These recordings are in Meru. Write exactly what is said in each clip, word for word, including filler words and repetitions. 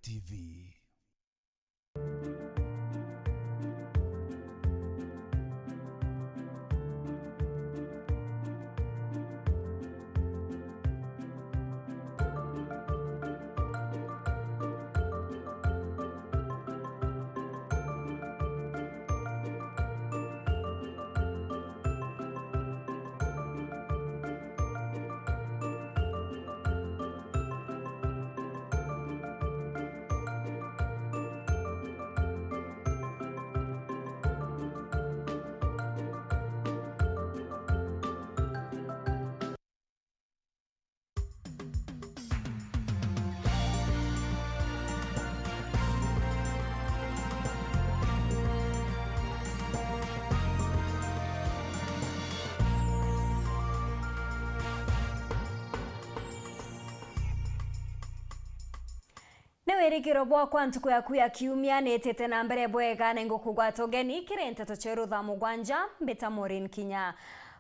T V. Ni wirigiro bwakwa ntuku yaku ya kiumia niitite na mbere bwega, na ingukugwata ugeni kiri nteto cia rutha mugwanja, mbita Maureen Kinya.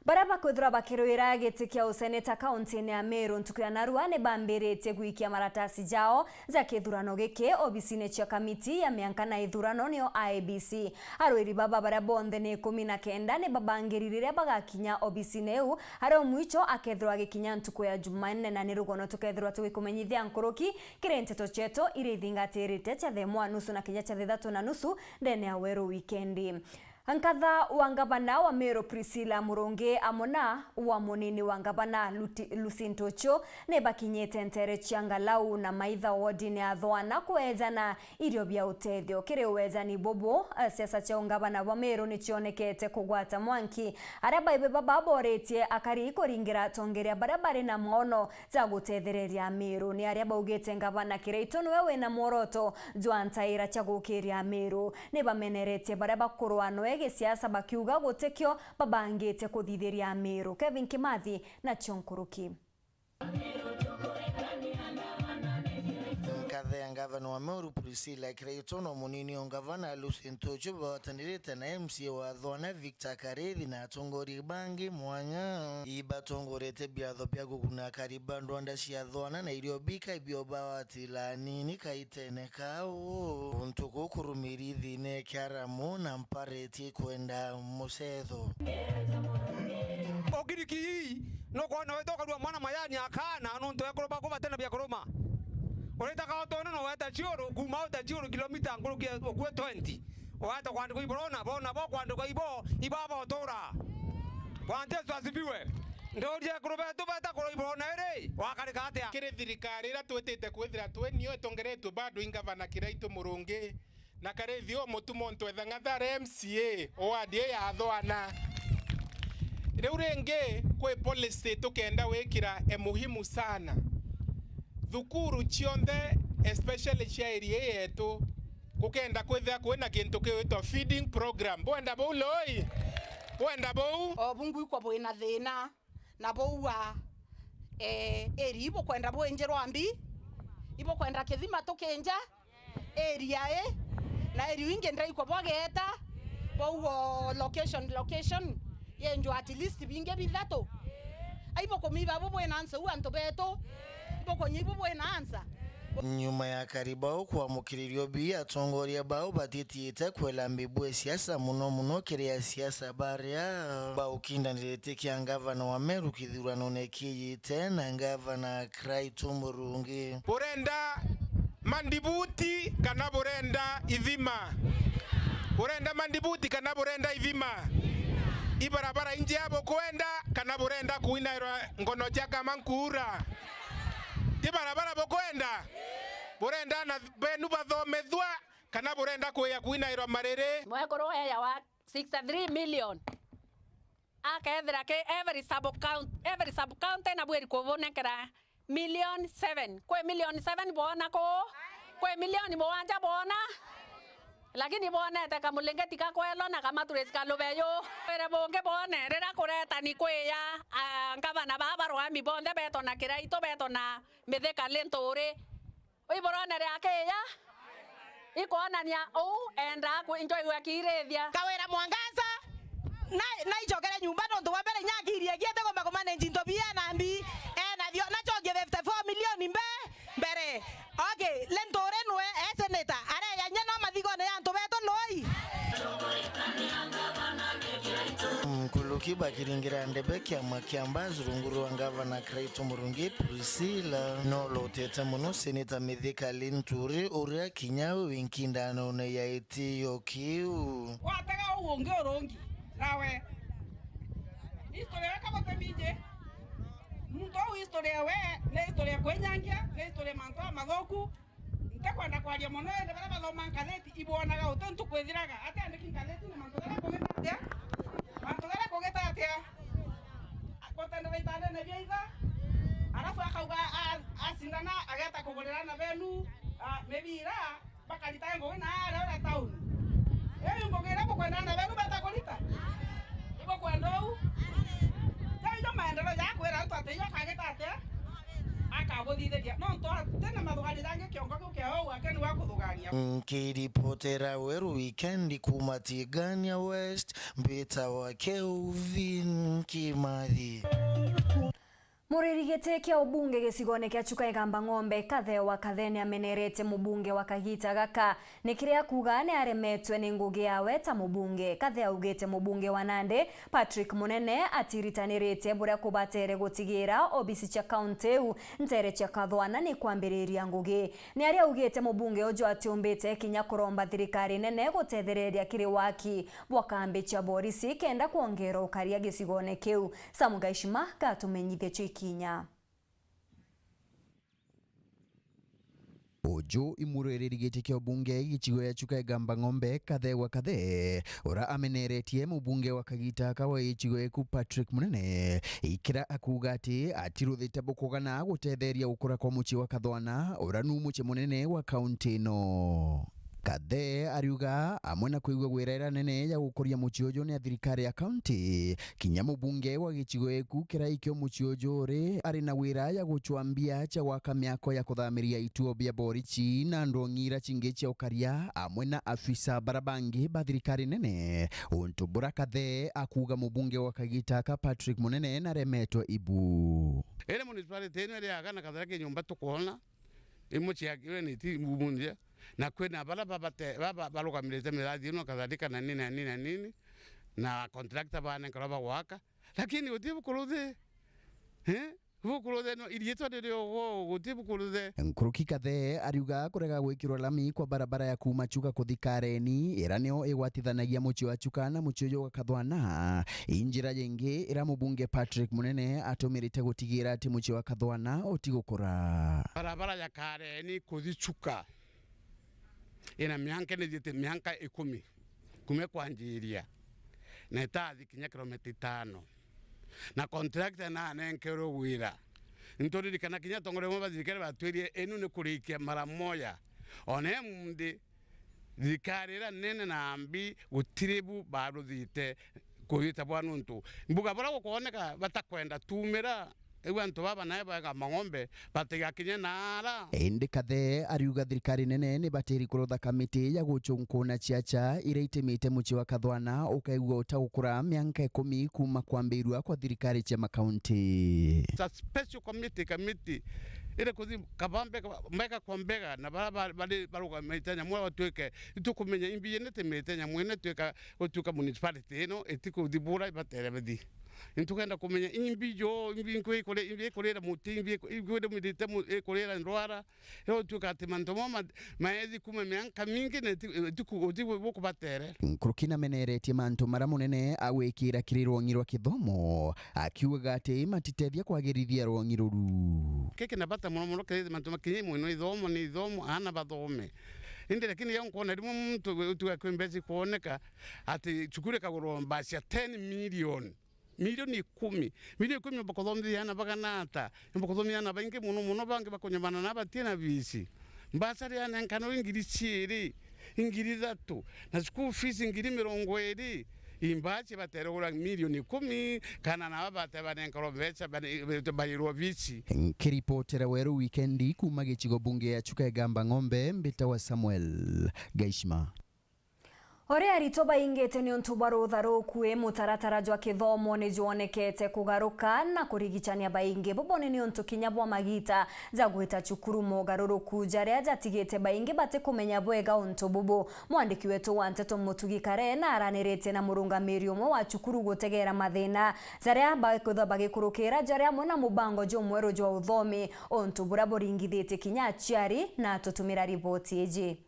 Baria bakwithirwa bakirwira giti kia useneta kauntine ya Meru ntuku ya narua ni bambiritie gwikia maratasi jao ja kithurano giki obisine cia kamiti ya mianka na ithurano, niyo I E B C. Arwiri baba baria bonthe ni ikumi na kenda ni babangiri riria bagakinya obisine iu, aria o mwicho akethirwa agikinya ntuku ya Jumanne, na ni rugono tukethirwa tugikumenyithia nkuruki kiri nteto cietu iria ithingatirite cia thaa imwe na nusu na kinya cia thaa ithatu na nusu ndene ya Weru Wikendi. Nkatha wa ngavana wa Meru Priscilla Murungi amwe na wa munini wa ngavana Luti-, Lucy Ntuchu ni bakinyite nteere cia Ngalau na Maitha wodine ya Thwana kweejana irio bia utethio. Kiri uweejani bubu, eh, siasa cia ungavana bwa Meru ni cionekete kugwata mwanki. Aria baibe baba boritie akari kuringira atongeria baria bari na maono ja gutethereria Meru. Ni aria baugite ngavana Kiraitu niwe wina mworoto jwa ntaira cia gukiria Meru. Ni bameneretie baria bakurwa noe gisiasa bakiuga gutikio babangite kuthithiria Meru. Kevin Kimathi nacio nkuruki. Nkatha ya ngavana wa Meru Priscilla Kiraitu na munini o ngavana Lucy Ntuchu bawatanirite na M C A wa Thwana Victor Karithi na atongoria bangi mwanya ibatongorete biatho bia kuguna akari ba ndwanda cia Thwana na irio bika ibio bawatila anini kaitene kau. Untu gukurumiri thina ikiaramu na mpareti kwenda mucetho. Ugiriki ii, nukwona wita ukarua mwana majani akaana nuntu ekuru baku bati na bia kuruma. Uritaga utone na weta ciuru, kuma uta ciuru kilomita nkuruki ukue twenty. Weta kwandikwa iborona, bona bo kwandikwa ibo, ibo abotura. Bwana Jesu asifiwe. Ndauria ekuru betu beta kurwa iborona iri, wakarika atia? Kiri thirikari iria twitite kwithira twi nio itongeretue bado i ngavana Kiraitu Murungi, na Karithi o mutu muntu ethang'atha ari M C A o ward ii ya Thwana. Riu ringi kwi policy tukenda wikira e muhimu sana. Thukuru cionthe, especially cia area ii yetu, gukenda kwithira kwina kintu kiwitwa feeding program. Bwenda buu loi? Bwenda buu? O bungu ikwa bwina thina. Na bou a, eh, eri ibukwenda bwinjirwa mbi, ibukwenda kithima tukinja, area i, na area ingi ndiraikwa bwageeta, bou o location, location, yenjwa at least bingi bithatu. Aibukumiba bu bwina ansa u antu betu, ibukunya ibu bwina ansa. Nyuma ya akari bau kwamukiririo bi, atongoria bau batitiite kwela mbibu e siasa, muno muno kiri asiasa baria baukindanirite kia ngavana wa Meru kithuranone kiijite na ngavana Kiraitu Murungi. Burenda mandibuti kana burenda ithima? Burenda mandibuti kana burenda ithima? Ibarabara injea bukwenda kana burenda kuinairwa ngono cia kama nkuura? Ti barabara bukwenda? Burenda ana benu bathomethua kana burenda kwia kuinairwa mariri? Mwekuru weya wa sixty-three million akethira ki every sub count-, every sub county na bwiri kubunenkera million seven. Kwi million seven boona ku? Kwi million mugwanja boona? Lakini boonete kamulingeti ka kwelo na kamaturisi ka lubeyu. Wire bungi boone, riria kuretani kwiya, a, ngavana baa barugami bonthe beetwa na Kiraitu, beetwa na Mithika Linturi. Ui burone ria kiya? Ikwonania uu endaa kwi-, njoigua kiirithia. Kawira Mwangaza, na, na icokere nyumba nontu bwa mbere inya akiri egie atigomba kumanage into bia na mbi, e nabio, na chokie fifty-four million mbe-, mbere. Okay, Linturi nwe Kiringira ndebe kiama kia Mbas rungu rwa Ngavana Kiraitu Murungi, Priscilla no lotete mono Seneta Mithika Linturi, uria kinya we wi nkindanone ya itio kiu. Watega uu ungi urungi nawe. History we kabote mingi. Muntu uu history we ni history ya kwinyangia, ni history ya mantu amathuku. Ntikwenda kwaria mono, indi baria bathoma ngatheti ibwonaga uti ntuku ithiraga. Ati andiki ngatheti na mantu jaria kugita atia? Mantu jaria kugita atia? Gutendera itanene bia itha, arafu akauga a-, acindana, ageta kugurira ana benu, a, mibira, bakarita ngugi na aria uria tauni. Riu ngugi iria bukwenda ana benu batakurita? Ibukwenda uu? Jau ijo maendeleo ja kwira antu ati ijo akagita atia? Akabuthithiria. Nontu atina mathuganio jangi kiongo kiu kia uu ake niwe akuthugania. Nkiripotera Weru Wikendi kuuma Tigania West, mbitawa Kelvin Kimathi. Muriri giti kia ubunge gicigone kia Chuka Igamba Ng'ombe, Kathee wa Kathee, ni ameneretie mubunge wa kagita gaka ni kiria akuuga ni aremetwe ni ngugi yawe ta mubunge. Kathee augite mubunge wa Nandi, Patrick Munene, atiritaniritie buria kubatere gutigira obisi cia kaunti iu ntere cia Kathwana ni kwambiriria ngugi. Ni aria augite mubunge uju atiumbite kinya kuromba thirikari nene gutethereria kiri waki bwa kambi cia borisi kenda kwongera ukaria gicigone kiu. Sam Gaishima gatumenyithia cio ikinya. Uju i muriri giti kia ubunge gicigo gia Chuka Igamba Ng'ombe, Kathee wa Kathee, uria ameneretie mubunge wa kagita ka wa gicigo giku Patrick Munene, ikira akuuga ati atiruthite bukugana gutetheria gukura kwa mucii wa Kathwana, uria nu mucii munene wa kaunti ino. Kathee ariuga amwe na kwigua gwiraira nene ya gukuria mucii uju ni a thirikari ya kaunti, kinya mubunge wa gicigo giku kiria ikio mucii uju uri ari na wira ya gucwa mbia cia gwaka miako ya kuthamiria ituo bia borichi na ndongi iria cingi cia ukaria amwe na afisa bara bangi ba thirikari nene, untu bura Kathee akuuga mubunge wa kagita ka Patrick Munene naremetwe ibu. Iri municipality ino iri aga na Kathara ki nyumba tukwona, imwe ciakiwe ni ti mbunje, na kwina bara babate-, baba barugamirite mirathi ino, Kathara ka na nini na nini na nini, na contractor banenkerwa bagwaka, lakini guti bukuruthe. Eh? Bukuruthe no iriitwa ririo guti bukuruthe. Nkuruki Kathee ariuga kurega gwikirwa lami kwa barabara ya kuuma Chuka kuthi Kareni, ira nio igwatithanagia mucii wa Chuka na mucii uju wa Kathwana, i njira yingi ira mubunge Patrick Munene atumirite gutigira ati mucii wa Kathwana utigukura. Barabara ya Kareni kuthi Chuka ina mianka, nithiite mianka ikumi kuma kwanjiria, na itathi kinya kilomita itano, na contractor nanenkerwe wira. Nturirikana kinya atongoria bamwe ba thirikari batwirie, inu ni kurikia mara moja. Ona imunthi thirikari iria nene na mbi gutiri bu baruthite kuita bwa nuntu mbuga buria gukwoneka batakwenda tumira. Riu antu baba nae baega mang'ombe batigakinye naara. Indi Kathee ariuga thirikari nene ni batiri kurutha kamiti ya gucunkuna ciaca iria itimite mucii wa Kathwana ukaigua utagukura mianka ikumi kuma kwambirua kwa thirikari cia makaunti. It's a special committee, kamiti iri kuthi kabambe, mbega kwa mbega, na bara ba-, bari barugamite nyamwe batuike itukumenya imbi ine timite nyamwe ine tuika gutuika municipality ino itikuthibura ibatere bithi. Nitukenda kumenya imbi jo, imbi nkwi ikuri-, imbi ikurira muti, imbi iku-, imbi irumirite mu-, ikurira ndwara. Rio utuika ati mantu mo ma-, maethi kuma mianka mingi na iti-, itiku-, uti bu-, bukubatere. Nkuruki nameneretie mantu mara munene agwikira kiri rwongi rwa kithomo, akiugaga ati matitethia kwagirithia rwongi ruru. Kiki na bata muno muno kiri mantu makinyi muno ithomo ni ithomo, aana bathome. Indi lakini yo nkona rimwe muntu utuga kwi mbeca ikwoneka ati cukuru ikagurwa mbasi ya ten million. Milioni ikumi. Milioni ikumi yomba kuthomithia aana bagana ata? Yomba kuthomithia aana baingi muno muno, bangi bakunyamana na batina bici. Mbasari anenkanwa ingiri ciiri, ingiri ithatu, na school fees ingiri mirongo iiri. Imbaci batere kugura milioni ikumi, kana naba bate banenkerwa mbeca bane-, bairwa bici. Nkiripotera Weru Wikendi kuuma gicigo bunge ya Chuka Igamba Ng'ombe, mbitawa Samuel Gaishima. Uria aritwa baingite niuntu bwa rutha rukui, mutaratara jwa kithomo ni jwonekete kugaruka na kurigicania baingi. Bubu ni niuntu kinya bwa magita ja gwita cukuru, mogaruruku jaria jatigite baingi batikumenya bwega untu bubu. Mwandiki wetu wa nteto Mutugi Kare na araniritie na murungamiri umwe wa cukuru gutegera mathina jaria bakwithwa bagikurukira jari amwe na mubango jumweru jwa uthomi, untu buria buringithitie kinya aciari na tutumira riboti iji.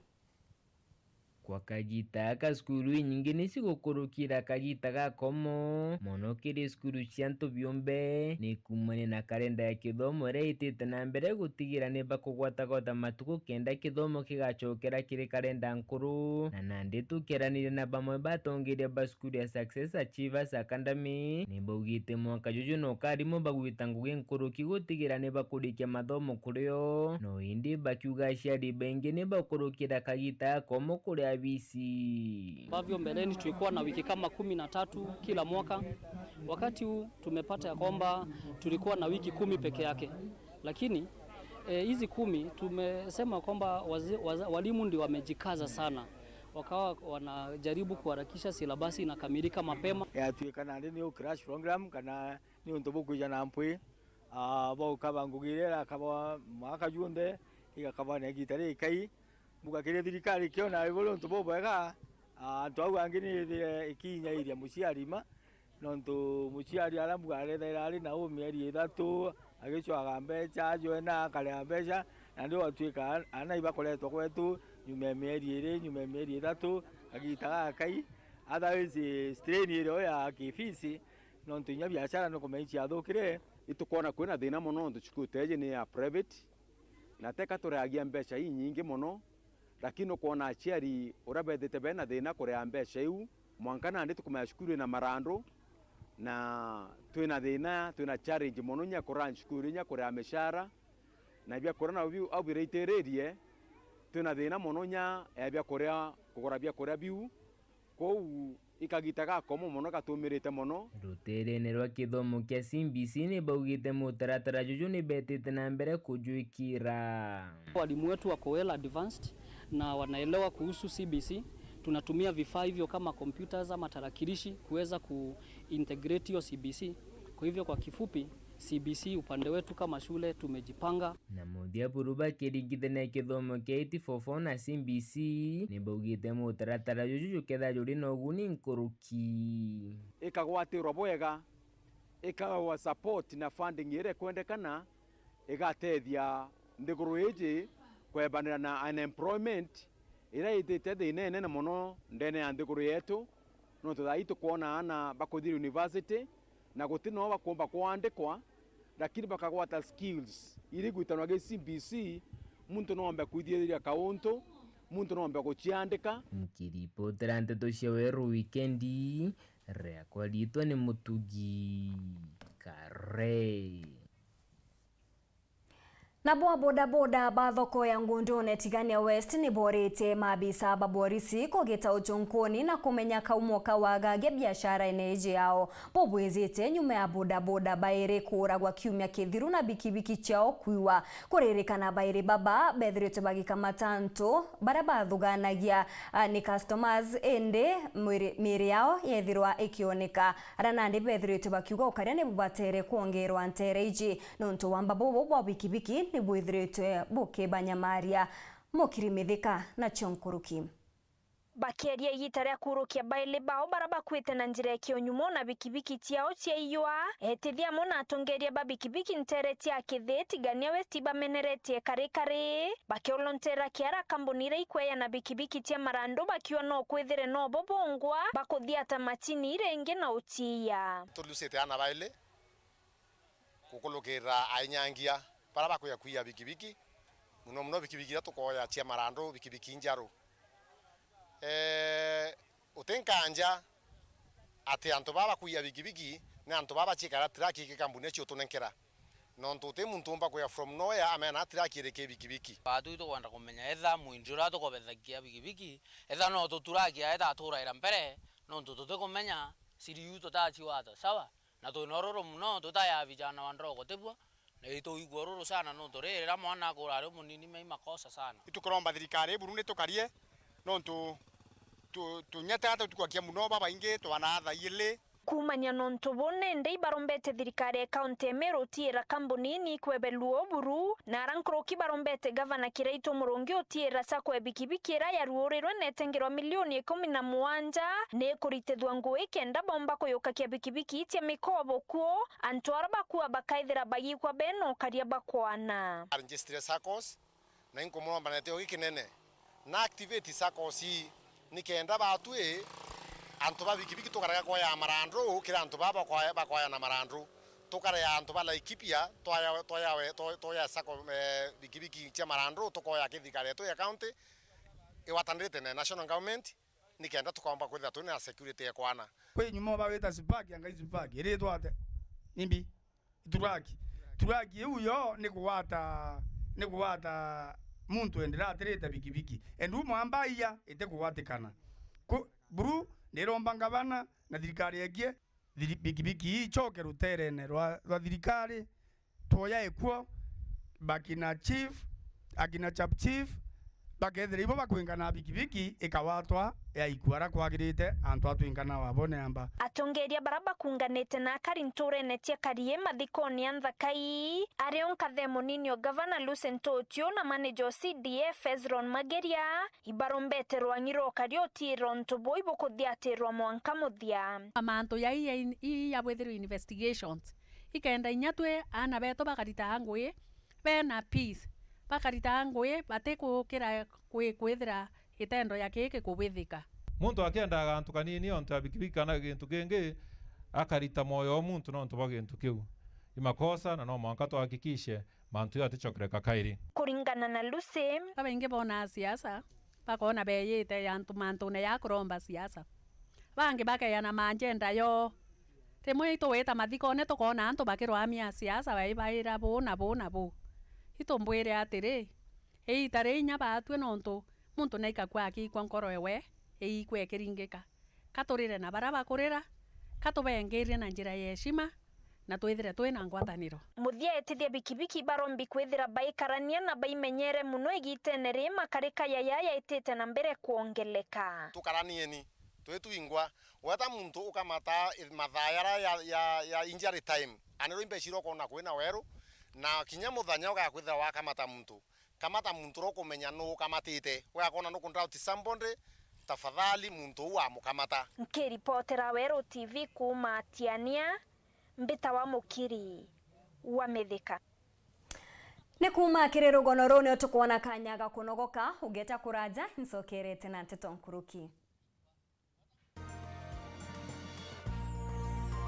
Kwa kagita aka, cukuru inyingi ni cigukurukira kagita ga komo mono kiri cukuru cia antu biumbe. Ni kuumania na karenda ya kithomo iria itite na mbere gutigira ni bakugwatagwata matuku kenda kithomo kigacokera kiri karenda nkuru. Na nandi tukiaraniria na bamwe batongeria ba cukuru ya Success Achievers Academy, ni baugite mwanka juju no karimwe bagwita ngugi nkuruki gutigira ni bakurikia mathomo kuri o. No indi bakiuga aciari baingi ni bakurukira kagita ga komo kuri abisi. Ambavyo mbeleni tulikuwa na wiki kama kumi na tatu kila mwaka, wakati huu tumepata ya kwamba tulikuwa na wiki kumi peke yake, lakini eh, hizi kumi tumesema kwamba wazi, waza, walimu ndio wamejikaza sana, wakawa wanajaribu kuharakisha silabasi inakamilika mapema. Yatuika nandi ni u crash program kana ni untu bukwija na mpwi, ah, bauka ba ngugi iria irakaba mwaka junthe, igakaba na igita rikai. Mbuga kiri thirikari kiona iguru untu bubwega, ah, antu au angi ni ithire ikinyairia muciari ma, nontu muciari aria mbuga arethaira ari na u mieri ithatu, agicwaga mbeca, ajwena, akarea mbeca, na ndio gwatuika ana ibakoretwo gwetu nyuma ya mieri iri, nyuma ya mieri ithatu, kagita gakai. Otherwise, strain irio ya kifisi, nontu inya biashara nukumenya ciathukire. Itukwona kwina thina mono nontu cukuru teji ni ya private, na teka tureagia mbeca inyingi mono, lakini ukwona aciari uria bethite bena thina kurea mbeca iu, mwanka nandi tukumenya cukuru ina marandu, na twina thina, twina challenge mono nya kurun cukuru, nya kurea mishara, na biakuria nabio biu au biraitiririe, twina thina mono nya ya biakuria, kugura biakuria biu. Kwou i kagita gakomo mono gatumirite mono. Ruteerene rwa kithomo kia C B C ni baugite mutaratara juju ni betite na mbere kujwikira. Walimu wetu wako well advanced na wanaelewa kuhusu C B C. Tunatumia vifaa hivyo kama computers ama tarakilishi kuweza ku integrate hiyo C B C. Kwa hivyo, kwa kifupi, C B C upande wetu kama shule tumejipanga. Na muthia buru bakiringithania kithomo kia eight four four na C B C, ni baugite mutaratara juju jukethira juri na uguni nkuruki. Ikagwatirwa bwega, ikawa support na funding iria ikwendekana, igatethia nthiguru iji kwebanira na unemployment iria itite thina inene mono ndene ya nthiguru yetu, nontu thaa ii tukwona aana bakuthire university na guti noo bakumba kwandikwa, lakini bakagwata skills iria igwitanwa gi C B C, muntu noombe kwithithiria kauntu, muntu noombe guciandika. Nkiripotera nteto cia Weru Wikendi, riakwa riitwa ni Mutugi Kare. Nabo a bodaboda ba thoko ya Ngundune Tigania West ni boorite maabisa ba borisi kugita uchunkuni na kumenya kaumo ka wagagia biashara-ine iji yao. Bubwizite nyuma ya bodaboda bairi kuuragwa kiumia kithiru na bikibiki ciao kwiwa. Kuririkana bairi baba bethiritwe bagikamata antu baria bathuganagia, a, ni customers, indi mwiri, miiri yao yethirwa ikioneka. Aria nandi bethiritwe bakiuga ukaria ni bubatere kwongerwa nteere iji, nontu wamba bubu bwa bikibiki ni bwithiritwe bukibanyamaria. Mukiri Mithika nacio nkuruki. Bakiaria igita ria kurukia baili bao bara bakwite na njira ya kiunyumo na bikibiki ciao ciaiywa, etithia amwe na atongeria ba bikibiki nteere cia Kithii Tigania West bameneretie kari kari, bakiolontera kiara kambuni iria ikweya na bikibiki cia marandu bakiuga no kwithire nobo bongwa bakuthiata macini iria ingi na uciiya. Tulusite aana baili gukulukirira ainyangia bara bakwija kwiya bikibiki, muno muno bikibiki iria tukoya cia marandu, bikibiki njaru. Eeh, uti nkanja ati antu baa bakwiya bikibiki ni antu baa baciikara tiraki iki kambuni icio utunenkera. Nontu uti muntu umba kwija from nowhere amena tiraki iri ki bikibiki. Baa tui tukwenda kumenya etha mwindi uria tukobethagia bikibiki, etha no tuturakia, etha aturaira mbere, nontu tutikumenya siri iu tutacigwata, sawa? Na twina ururu muno, tutaya vijana wa ndogo tibua, na itwigua ururu sana nontu riri riria mwana akura ari umunini mai makosa sana. Itukuromba thirikari iburu nitukarie, nontu Tu-, tunyete ata tukwakia muno babaingi twana thaa ili. Kuumania nontu buu nindi ibarombete thirikari ya kaunti ya Meru utiira kambuni ni ikwebelua uburu, na ara nkuruki barombete gavana Kiraitu Murungi utiira sacco ya bikibiki ira yaruurirwe na itengerwa milioni ikumi na mugwanja ni ikuritithua ngui kenda bomba kuyukakia bikibiki cia mikobo kuo, antu ara bakua bakaithira bagikwa bena ukaria bakwana. Registry saccos, na inkumuromba na gitio gikinene na activate saccos ii, nikenda batwi antu ba bikibiki tukarega kwaya marandu kiri antu baa bakwaya, bakwaya na marandu. Tukarea antu ba Laikipia, twaya, twayawe, twa-, twaya sacco, eh, bikibiki cia marandu, tukoya kithikari yetu ya county, igwatanirite na national government, nikenda tukomba kwithira twina security ya kwana. Kwi nyuma bawita sipaki, angai sipaki, iritwate. Nimbi? Turaki. Turaki iu yo ni kugwata, ni kugwata muntu endera atirite bikibiki. Endu mwamba iya ite kugwatikana. Ku-, buru ndiromba ngavana na thirikari yegie, thiri-, bikibiki ii icoke ruterene rwa, rwa thirikari, twoya ikuo, bakina chief, akina chap chief, bakethira ibo bakwingana bikibiki ikawatwa ya ikua ara kwagirite antu atwingana wabo neamba. Atongeria bara bakunganite na akari nturene cia Karie mathikoni ya nthaka ii, ario nkathe munini o gavana Lucy Ntutiu na manager o C D F Hezron Mageria, ibarombete rwang'i rwa ukaria utiira untu buu ibukuthiatirwa mwanka muthia. Mantu jai ja in-, ii jabwithirwe investigations, ikenda inya twi aana betu bakaritaga ngui bena peace, bakaritaga ngui batikukira kwi-, kwithira gitendo ja kii gikubithika. Muntu akiendaga gantu kanini, ontu ya bikibiki kana gintu kingi, akarita mwoyo o muntu nontu bwa gintu kiu. I makosa na no mwanka tuhakikishe mantu jau aticokereka kairi. Kuringana na Lucy, babaingi bonaga siasa, bakona beeyite antu mantune ja kuromba siasa. Bangi bakeeana manjenda yoo. Rimwe itugwita mathikone tukoona antu bakirwamia siasa, baibaira buu na buu na buu. Itumbwire atiri, iita rii inya baatue nontu muntu naikakua akiikua nkoro ewe, iikua ikiringika. Ka turire na bara bakurira, ka tubengirie na njira ya heshima, na twithire twi na ngwataniro. Muthia, etithia bikibiki barombi kwithira baikarania na baimenyere mono igitene rii makarika yaya yaitite na mbere kwongeleka. Tukaranieni, twitwingwa. Weta muntu ukamata mathaa yara ya, ya, ya injury time, anirwe imbeca iria ukoona kwina weru, na kinya muthenya ugakwithira wakamata muntu. Kamata muntu uria ukumenya nuu ukamatite. Wegakona nuku doubt somebody, tafadhali muntu uu wamukamata. Nkiripotera Weru T V kuuma Tiania, mbitawa Mukiri wa Mithika. Ni kuuma kiri rugono ruu nio tukwona kanya ga kunogoka, ugeta kuraja, ncokerete na nteto nkuruki.